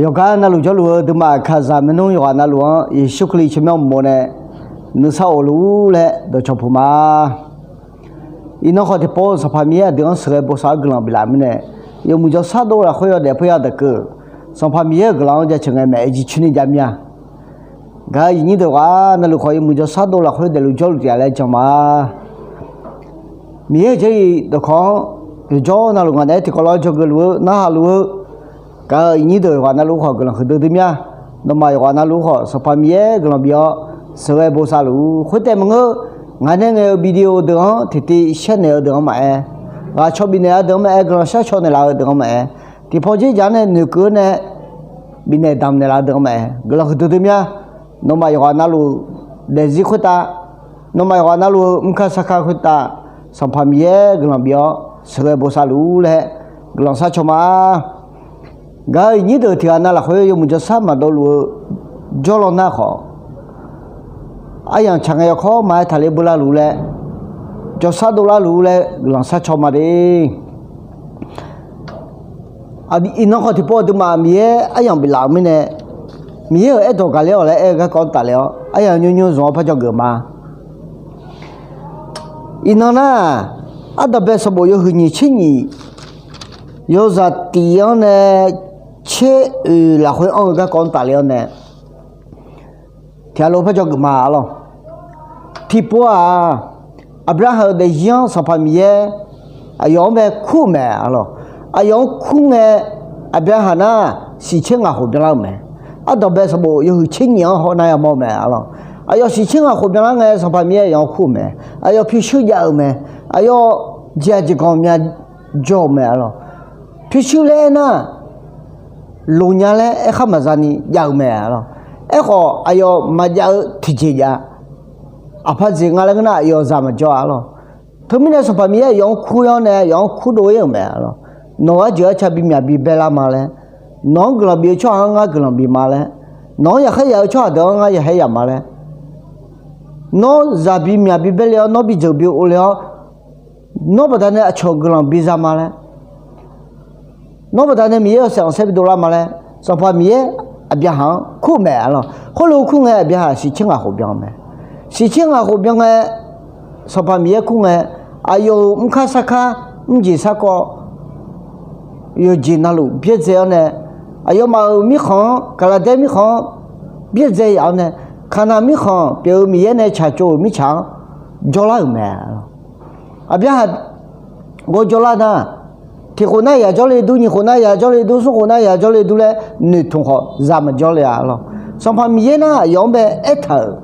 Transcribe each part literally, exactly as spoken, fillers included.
Yawqgar navluf jawrluf-eu duimaf kaqzaq maernmr yawqghaq navluf-anr Yeqsur Kali tsawrmyanr uqmov nae nuisar of luf-ur laer dawqcawq puq ma. Iqnan khawf tiqpov Sanqpaq Miqyaer aqdui-anr sheuqghae bosav-awr guiqlanq biflaf mirnae, yawmuiq jawrshar dov lafkhoer yawdaef poer ya daqkeuv, Sanqpaq Miqyaer-euq guiqlanq-anr jaceuq ngae maeq-aer jircoer ni jav mir-a. Gaq-euq iqnyir deuq ghaq navluf khawf yawmuiq jawrshar dov lafkhoer daefluf jawrluf taef-a laer jan ma. Miqyaer-euq jarlif dawqkawq-anr yawqjawr navluf ngaq naeq-aer tiqkawv lof-aer dzawgeuf luf-eu narhaq luf-eu, gaq-euq iqnyir deuq yawqghaq navluf khawf guiqlanq huiqdui dui mir-a. Nawmaf yawqghaq navluf khawf Sanqpaq Miqyaer guiqlanq bif-awr sheuqghae bosav luf-ur. Khoertaef maqngeur, ngaq nae ngaeq-eu video deuq-anr tiqtiv share naeq-eu deuq-anr maqaer, ghaq caw bifnaeq-a deuq-anr maqaer, guiqlanq shar caw naeqlaf-eu deuq-anr maqaer, tiqpawf dzer jaq-anr nae noeqkeuv-awr nae bifnaeq damq naeqlaf-eu deuq-anr maqaer, guiqlanq huiqdui dui mir-a. Nawmaf yawqghaq navluf daefzir khoertav, nawmaf yawqghaq navluf-eu mrkar sarkar khoertav, Sanqpaq Miqyaer guiqlanq bif-awr sheuqghae bosav luf-ur laer guiqlanq shar caw ma. Gaq-euq iqnyir deuq tiq ghaq nav lafkhoer yawmuiq jawrshar maqdov luf-eu jawrlaw nar khawf, aryamq tsaq ngae yawkawr maqaer taqler beu lar luf laer, jawrshar dov lar luf laer guiqlanq shar caw ma de. Iqnan khawf tiqpov aqduimaf Miqyaer aryamq biflaf-euq mirnae, Miqyaer-euq aerdawq gaqler-awq laer aer-eu garkawv-anr tafler-awr aryamq nymr nymr zmq-awr par jawrgeuf ma. Iqnan nar, ardanqbae sanqbof yawhuiq nyiq tser nyiq, yawzaq tif-anr nae tser oeq lafkhoer anr-eu garkawv-anr tafler-awr nae, tiq ghaq lof par jawrgeuf ma arlawr. Tiqpov-aq, Aqbyaqhaq-euq daefzir-anr Sanqpaq Miqyaer aqyawf-anr bae kur-euq mae arlawr. Aqyawf-anr kur ngae, Aqbyaqhaq nar, siq tser ngaq khof byanlar-euq mae. Ardanqbae sanqbof yawhuiq tser nyiq-anr hawnar yamawr-eu mae arlawr. Aqyawf siq tser ngaq khof byanlar ngae, Sanqpaq Miqyaer aqyawf-anr kur-euq mae. Aqyawf pyurshuir jav-euq mae. Aqyawf jeqhaq jeqganq myav jawr-euq mae arlawr. Pyurshuir laer aernar, loq nya laer aerkhar maqza ni jav-eu mae arlawr. Aerkhawf, aqyawf maqjav-eu tiqjeq jav. Aqpaq jeq nga laer ngeur nar, aqyawf zaq maqjawr arlawr. Teumirnae Sanqpaq Miqyaer aqyawf-anr kur-awr nae aqyawf-anr kurdov-ir-euq mae arlawr. Nawq-euq arjeuq arca bimyaq bibae lar ma laer, nawq-anr guiqlanq bif-eu tsawrhaq-anr ngar guiqlanq bif ma laer, nawq-anr yaqkhaer yaf-eu tsawrhaq deuq-anr ngar yaqkhaer yaf ma laer, nawr zaq bimyaq bibae le-awr, nawr bidzeuq bi ov le-awr, nawr baqdanae aqcawq guiqlanq biza ma laer, nawr baqdanae Miqyaer yawshaef khanqsaer bidov lar ma laer, Sanqpaq Miqyaer Aqbyaqhaq-anr kur-euq mae arlawr. Khoerlof kur ngae, Aqbyaqhaq siq tser ngaq khof byan-eu mae. Siq tser ngaq khof byan ngae, Sanqpaq Miqyaer kur ngae, aqyawf-euq mrkar sarkar, mrjeq sarkawv, yawqjeq navluf byaerdzae-awr nae, aqyawfmaf-euq mirkhanq-anr, Gaqlaqdaer mirkhanq-anr byaerdzae yaf-awr nae, Kaqnaq mirkhanq pyeuf-eu Miqyaer nae tsaqtsov-euq mirtsaq-anr jawrlar-euq mae. Aqbyaqhaq ghawjawr lar nar, tiq khof nar yaq jawrle dur, nyiq khof nar yaq jawrle dur, smr khof nar yaq jawrle dur laer noeqtmq khawf zaq maqjawr le-a arlawr. Sanqpaq Miqyaer nar aqyawf-anr bae aertaq-euq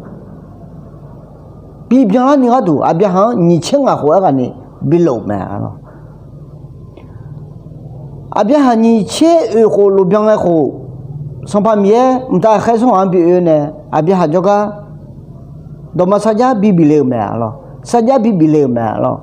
bibyan larni gharduq Aqbyaqhaq-anr nyiq tser ngaq khof aerghaqni bilof-euq mae arlawr. Aqbyaqhaq nyiq tser oeq khof lofbyan ngae khof, Sanqpaq Miqyaer mqtav khaer smr ghaq-anr bi oe nae, Aqbyaqhaq jawrgar dawqma sarjax bibif le-euq mae arlawr. Sarjax bibif le-euq mae arlawr.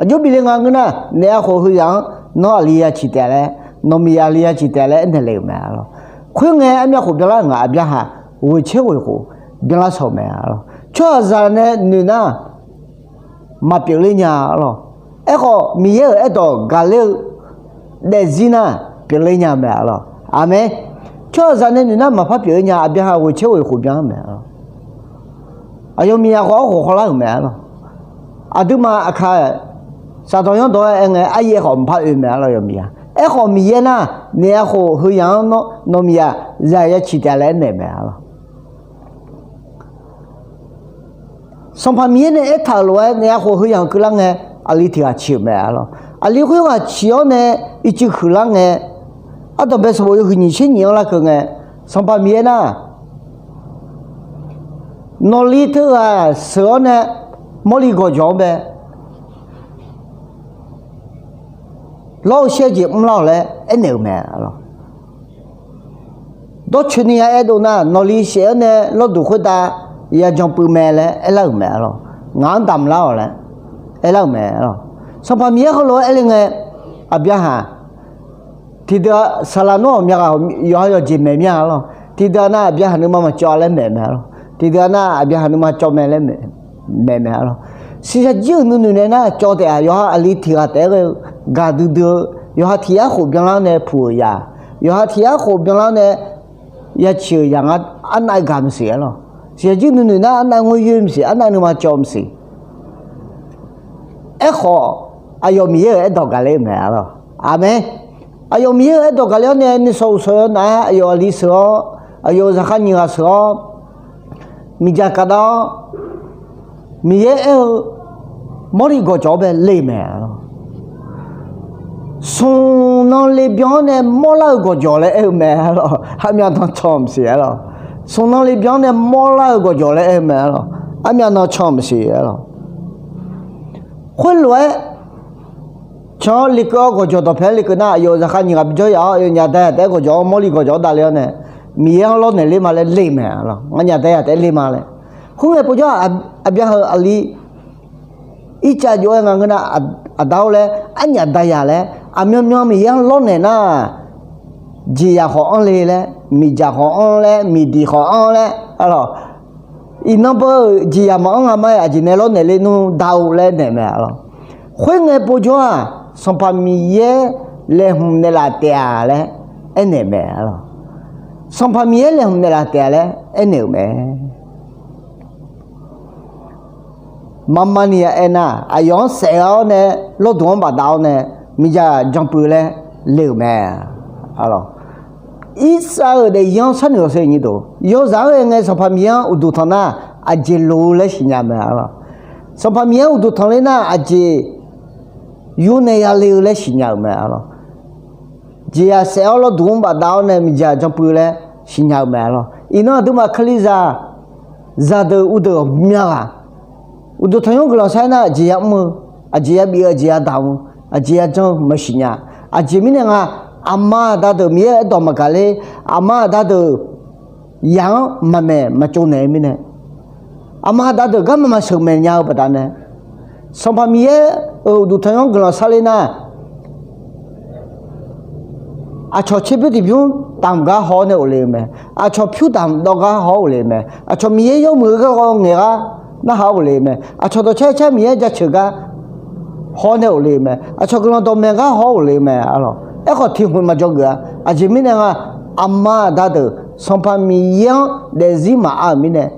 Aqjox bif le nga ngeur nar, naef aqkhof heuzaq-anr nawr aqli ya ciq taef laer, nawq miqyaq aqli ya ciq taef laer aernaeq le-euq mae arlawr. Khoerngae armyav khof byanlar ngaq Aqbyaqhaq ghoeq tser ghoeq khof byanlar shawq-eu mae arlawr. Tsawrhaqzaq nae noeq nar maqpyeuf ler nya arlawr. Aerkhawf, Miqyaer-euq aerdawq gaqler-eu daefzir nar pyeufler nya mae arlawr. Aqmeq. Tsawrhaqzaq nae noeq nar maqpar pyeuf ler nya, Aqbyaqhaq ghoeq tser ghoeq khof byan-anr mae arlawr. Aqyawf miqyaq khawf arghof khawvlar-euq mae arlawr. Aqduimaf aqkaq saqdawq yanrdawq-aer aer ngae, aryaer khawf mqpar oe mae arlawr, yawmiqyaq. Aerkhawf, Miqyaer nar, naef aqkhof heuzaq-anr nawr nawq miqyaq zaq ya ciq taef laer aernaeq mae arlawr. Sanqpaq Miqyaer nae aertaq-euq lof-aer naef aqkhof heuzaq-anr keuvlar ngae, aqli tiq ghaq ciq-euq mae arlawr. Aqli khoerghaq ciq-awr nae ircuf huiqlar ngae, ardanqbae sanqbof yawhuiq nyiq tser nyiq-anr larkeuv ngae, Sanqpaq Miqyaer nar, nawqli teughaq sheuq-awr nae mawrli gawqjawq-anr bae lawr-eu shaer jeq mrlar-awq laer aernaeq-euq mae arlawr. Dawrcoeni ya aerdov nar, nawqli shaef-awr nae lawrduq khoertav yajan puiv mae laer aerlar-euq mae arlawr. Ngaq-anr damq lar-awq laer aerlar-euq mae arlawr. Sanqpaq Miqyaer heulof-aer aer le ngae, Aqbyaqhaq tiqdeuq-aq, saqlaq nawr-awq myaq ghaq yawqha yawqjeq maeq mir-a arlawr. Tiqdeuq-aq nar, Aqbyaqhaq nuima maqcawv laer maeq mae arlawr. Tiqdeuq-aq nar, Aqbyaqhaq nuima cawv mae laer maeq mae arlawr. Shiqshaq jir-euq nuinoeq nae nar, cawv taef-aq, yawqha aqli tiq ghaq taef-aer ghae-eu gaqdui dui-eu, yawqha tiq yar khof byanlar nae puq-euq yaq. Yawqha tiq yar khof byanlar nae yaciq-euq yaq ngar arnav-eu gaq maqsiq aer lawq. Siqyaq jir nuinoeq nar arnav ngoer yoer maqsiq, arnav nuima cawv maqsiq. Aerkhawf, aqyawf Miqyaer-euq aerdawq gaqler-eu mae aer lawq. Aqmeq. Aqyawf Miqyaer-euq aerdawq gaqler-awr nae nuisawq uqsawq yawnav-aer aqyawf aqli sheuq-awr, aqyawf-euq zaqkhav nyiq ghaq sheuq-awr, miqdzaq kavdav-awr, Miqyaer aer-eu mawrli gawqjawq-awr bae le-eu mae aer lawq. Smq nan le byan-awr nae mawrlar-eu gawqjawq laer aer-eu mae aer lawq. Armyav nan can maqsiq aer lawq. Smq nan le byan-awr nae mawrlar-eu gawqjawq laer aer-eu mae aer lawq. Armyav nan can maqsiq aer lawq. Khoerlof-aer can-awr lekeuv-awr gawqjawq dawqpae-anr lekeuv nar, aqyawf-euq zaqkhav nyiq ghaq bijawr yaf-awr, aqyawf nyaf dayaq taef-aer gawqjawq-anr mawrli gawqjawq-anr davle-awr nae, Miqyaer-anr lawrnaeq ler ma laer le-eu mae aer lawq. Ngar nyaf dayaq taef-aer le ma laer. Khoerngae povjawr-aq, aqbyaqhaq-euq aqli ircav jov-aer nga ngeur nar, aqda-or laer, arnyaf dayaq laer aqmyanmyan Miqyaer-anr lawrnaeq nar, jeqzaq khawf anr le laer, miqdzaq khawf anr laer, miqdiq khawf anr laer aer lawq. Iqnan beu-euq jeqzaq maqanr nga ma-aer aqjeq nae lawrnaeq le nmr da-or laer naeq mae aer lawq. Khoerngae povjawr-aq, Sanqpaq Miqyaer laeqhmq naeqlaf taef-a laer aernaeq mae aer lawq. Sanqpaq Miqyaer laeqhmq naeqlaf taef-a laer aernaeq-euq mae. Maqmaqniq-aq aernar, aqyawf-anr saef-awr nae, lawrduq-anr bafdav-awr nae, miqdzaq janpuiv laer le-euq mae. Irsaq-euq daefzir-anr sharnoeq-awq sher nyir deuq, yawzaq-anr ghae ngae Sanqpaq Miqyaer-anr uqduq tanq nar, aqjeq loq-eu laer siqnya mae aer lawq. Sanqpaq Miqyaer-anr uqduq tanq ler nar, aqjeq yur nae yale-eu laer siqnya-euq mae aer lawq. Jeqzaq saef-awr lawrduq-anr bafdav-awr nae miqdzaq janpuiv laer siqnya-euq mae aer lawq. Iqnan aqduimaf kalizaq zaqdeuq uvdeuq ghawqmya ghaq uqduq tanqnymr guiqlanq sar-aer nar, aqjeq ya mr-eu, aqjeq ya bif-eu, aqjeq ya damq-eu, aqjeq ya janr-eu maqsiq nya. Aqjeq mirnae nga, aqma aqda deuq Miqyaer-euq aerdawq maqgaq ler, aqma aqda deuq yaq-anr maqmaeq maqtsov naeq-eu mirnae, aqma aqda deuq garma maqsheuq maeq nya-eu baqdanae, Sanqpaq Miqyaer-euq uqduq tanqnymr guiqlanq sar ler nar, aqcawq tserbymr tiqbymr damq gar haw-awr nae ghofle-eu mae. Aqcawq pyur damq dawv gar haw-awr ghofle-eu mae. Aqcawq Miqyaer yawmuiq-eu garkawv ngaeq gar narhaq-awr ghofle-eu mae. Aqcawq dawqcar-aer car Miqyaer jaceuq gar haw-awr nae ghofle-eu mae. Aqcawq guiqlanq dawqmaeq gar haw-awr ghofle-eu mae aer lawq. Aerkhawf tiq hmq maqjawr geuf-a. Aqjeq mirnae nga, aqma aqda deuq Sanqpaq Miqyaer-anr daefzir maqav-euq mirnae,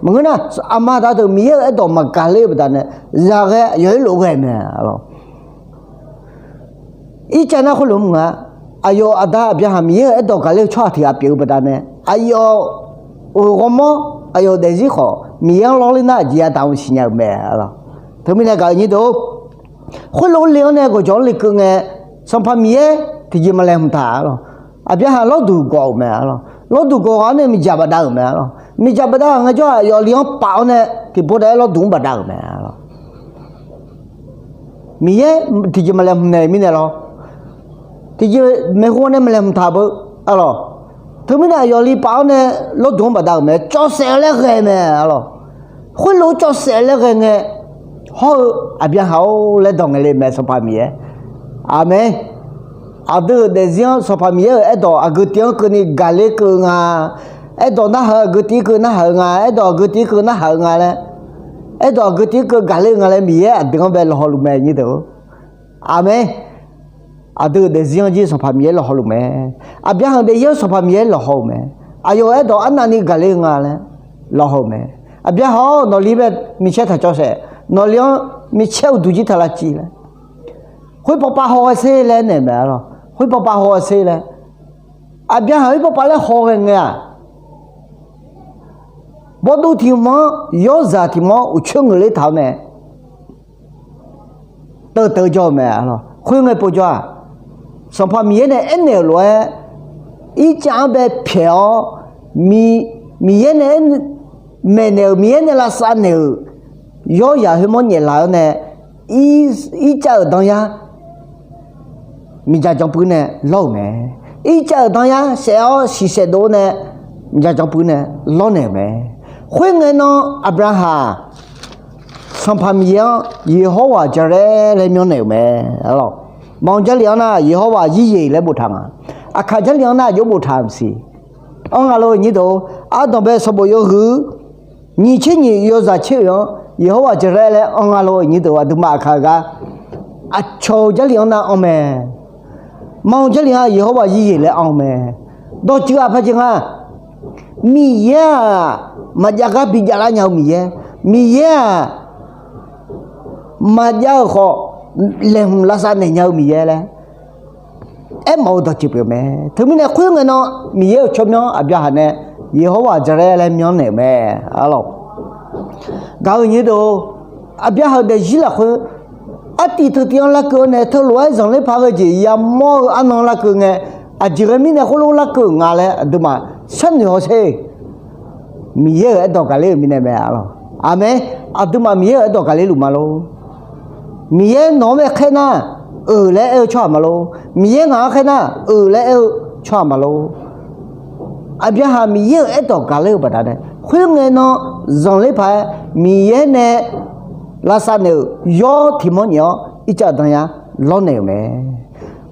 maqngeur nar, aqma aqda deuq Miqyaer-euq aerdawq maqgaq ler-eu baqdanae, zaqghae aqyawf-aer lof ghae mae aer lawq. Ircav nar khoerlof mr nga, aqyawf aqda Aqbyaqhaq Miqyaer-euq aerdawq gaqler-eu tsawrhaq tiq ghaq pyeuf-eu baqdanae, aqyawf-euq ghawrmawr, aqyawf-euq daefzir khawf Miqyaer-anr lawrler nar aqjeq yadaq-eu siqnya-euq mae aer lawq. Teumirnae gaq-eu nyir deuq, khoerlof le-anr nae gawqjawq-anr lekeuv ngae, Sanqpaq Miqyaer tiqjeq maqlaeqhmq taq aer lawq. Aqbyaqhaq lawrduq gawq-euq mae aer lawq. Lawrduq gawq ghaq-anr nae miqdzaq bafdav-euq mae aer lawq. Miqdzaq bafdav-euq ngaejawr-aq, aqyawf aqli-anr paf-awr nae tiqpov taef-aer lawrduq-anr bafdav-euq mae aer lawq. Miqyaer tiqjeq maqlaeqhmq naeq-eu mirnae lawr, tiqjeq maeqhu-awr nae maqlaeqhmq taq beu aer lawq. Teumirnae aqyawf li paf-awr nae lawrduq-anr bafdav-euq mae, cawv saef-eu laer ghae mae aer lawq. Khoerlof-aer cawv saef-eu laer ghae ngae, hawr-eu Aqbyaqhaq-or laer dawq ngaeq le mae Sanqpaq Miqyaer. Aqmeq. Aqdui-euq daefzir-anr Sanqpaq Miqyaer-euq aerdawq aqgeu tiv-anr keuvni gaqler keuv nga. Aerdawq narhaq-eu aqgeu tiv keuv narhaq-eu nga, aerdawq aqgeu tiv keuv narhaq-eu nga laer, aerdawq aqgeu tiv keuv gaqler-eu nga laer Miqyaer aqdui-anr bae lawqhaw luf mae nyir deuq. Aqmeq. Aqdui-euq daefzir-anr jir Sanqpaq Miqyaer lawqhaw luf mae. Aqbyaqhaq-euq daefzir-anr Sanqpaq Miqyaer lawqhaw-euq mae. Aqyawf-euq aerdawq arnavni gaqler-eu nga laer lawqhaw-euq mae. Aqbyaqhaq-awr, nawqli bae micaer taq cawv saef, nawqli-anr micaer uqduq jir taq lavciv laer, khoer pavpav haw ghae sher laer naeq mae aer lawq. Khoer pavpav haw ghae sher laer, Aqbyaqhaq khoer pavpav laer haw ghae ngae-aq, bawrduv tiq hmq-anr yawrzaq tiq hmq-anr uqcoer ngeuqler taq-awr nae teuvteuv jawr-eu mae aer lawq. Khoerngae povjawr-aq, Sanqpaq Miqyaer nae aernaeq-euq lof-aer, ircav-anr bae pyaeq-awr, Miqyaer nae maeqnaeq-euq, Miqyaer nae lavsav naeq-euq yawrzaq khoermawr nyaeflaf-awr nae, ircav-euq danyar miqdzaq janpuiv nae lawr-euq mae. Ircav-euq danyar saef-awr siqsaef dov-awr nae miqdzaq janpuiv nae lawrnaeq-euq mae. Khoerngae nan Aqbyaqhaq Sanqpaq Miqyaer-anr Yeqhawr-aq Jaqlaer laer myanrnaeq-euq mae. Aer lawq. Manq Jarlif-anr nar Yeqhawr-aq Yiryeq laer boftaq nga. Aqkaq Jarlif-anr nar aqjox boftaq maqsiq. Anr nga lof-eu nyir deuq, ardanqbae sanqbof yawhuiq nyiq tser nyiq yawzaq tser oeq-anr Yeqhawr-aq Jaqlaer laer anr nga lof-eu nyir deuq, aqduimaf aqkaq-eu gar aqcawq-eu Jarlif-anr nar anr mae. Manq Jarlif-aq Yeqhawr-aq Zir yeq laer anr-eu mae. Dawqtsuif-aq par jeq nga, Miqyaer-aq maqjav gar bijav lar nya-eu Miqyaer, Miqyaer-aq maqjav-euq khawf laeqhmq lavsav naeq nya-eu Miqyaer laer aermawf-eu dawqtsuif pyeuf mae. Teumirnae khoerngae nan Miqyaer-euq tsawrmyanr Aqbyaqhaq nae Yeqhawr-aq Jaqlaer laer myanrnaeq-euq mae. Arlawq, gaq-eu nyir deuq-or, Aqbyaqhaq-euq daefzir lafkhoer artiv teutiv-anr larkeuv-awr nae teulof-aer zanqler paq ghae jeq yamawr-eu arnan larkeuv ngae, aqjeq ghae mirnae khoerlof larkeuv nga laer aqduimaf sharnoeq hawsher. Miqyaer-euq aerdawq gaqler-euq mirnae mae. Arlawq, aqmeq, aqduimaf Miqyaer-euq aerdawq gaqler luf ma lor. Miqyaer nawq-anr bae khaer nar, euq laer aer-eu tsawrhaq ma lor. Miqyaer ngaq-anr khaer nar, euq laer aer-eu tsawrhaq ma lor. Aqbyaqhaq Miqyaer-euq aerdawq gaqler-eu baqdanae khoerngae nan zanqler paq-aer Miqyaer nae lavsav naeq-euq yawr tiq mawr nyaef-awr ircav danqya lawrnaeq-euq mae.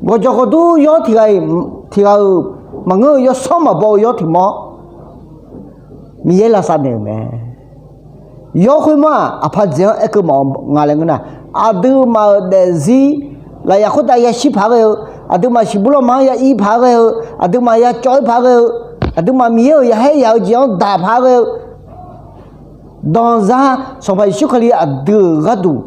Gawqjawq gawqdur yawr tiq ghaq-euq maqngeur-eu yawsanr maqbaw-eu yawr tiq mawr Miqyaer lavsav naeq-euq mae. Yawr khoermawr-aq aqpaq dzaeq-anr aerkeuv mawf-eu nga laer ngeur nar, aqduimaf-euq daefzir lafyaq khoertav yashir paq-aer ghae-eu, aqduimaf siqbur lanma-anr ya ir paq-aer ghae-eu, aqduimaf ya cawv-ir paq-aer ghae-eu, aqduimaf Miqyaer-euq yaqhaer yaq-eu jeq-anr daq paq-aer ghae-eu, danqzar Sanqpaq Yeqsur Kali aqdui-euq gharduq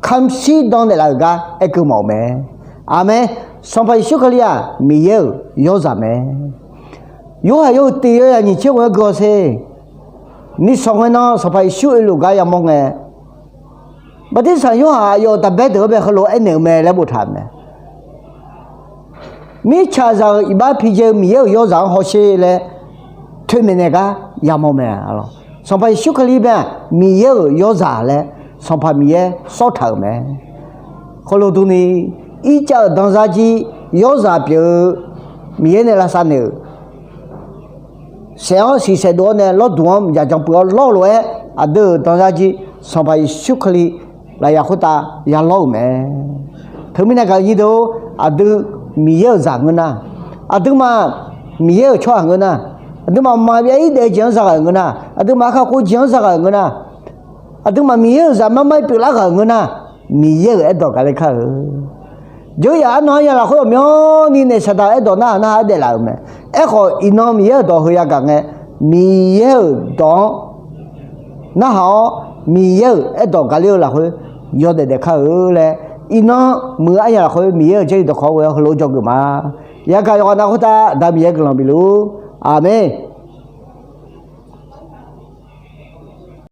kamq shir dan naeqlaf-euq gar aerkeuv mawf-eu mae. Aqmeq. Sanqpaq Yeqsur Kali-aq Miqyaer-euq yawrzaq mae. Yorhaq yawhuiq tiq yawzaq nyiq tser ghoe-aer gui-awr sher. Nishawq ngae nan Sanqpaq Yeqsur oeluf gar yamawr ngae, Bartirsaq Yorhaq aqyawf-euq taqbaer deuq-anr bae heulof-aer aernaeq-eu mae laer boftaq-euq mae. Mirtsaqzaq-euq iqbax pidzae-eu Miqyaer-euq yawrzaq-anr hawsher laer toeqmaeq naeq gar yamawr mae. Sanqpaq Yeqsur Kali bae-aq Miqyaer-euq yawrzaq laer Sanqpaq Miqyaer sawr taq-euq mae. Heulof durni, ircav-euq danzar jir yawrzaq pyeuf-eu Miqyaer nae lavsav naeq-euq saef-anr siqsaef dov-awr nae lawrduq-anr yaqjan puiv-awr lawr-eu lof-aer aqdui-euq danzar jir Sanqpaq Yeqsur Kali lafyaq khoertav ya lawr-euq mae. Teumirnae gaq nyir deuq-or, aqdui Miqyaer-euq zaq ngeur nar, aqduimaf Miqyaer-euq tsawrhaq ngeur nar, aqduimaf maqbyav-ir daef-eu jeq-anr za ghaq-euq ngeur nar, aqduimaf kakhof jeq-anr za ghaq-euq ngeur nar, aqduimaf Miqyaer-euq zaqmar mar-aer pyeuflar ghaq-euq ngeur nar, Miqyaer-euq aerdawq gaqler kar-eu. Jeuryaq arnan aryaq lafkhoer ghawqmyanrni naef saqdaq aerdawq narhaq narhaq-aer daeflaf-euq mae. Aerkhawf, iqnan Miqyaer-euq dawq heu yagaq ngae, Miqyaer-euq dawq-anr narhaq-awr, Miqyaer-euq aerdawq gaqler-eu lafkhoer yawdaef daef kar-eu laer, iqnan muiq-eu aryaq lafkhoer Miqyaer-euq Jarlif dawqkawq-anr ghoe-awr heulof-aer dzawgeuf ma. Yagaq yawqghaq nav khoertav Aqda Miqyaer guiqlanq bif luf-ur. Aqmeq.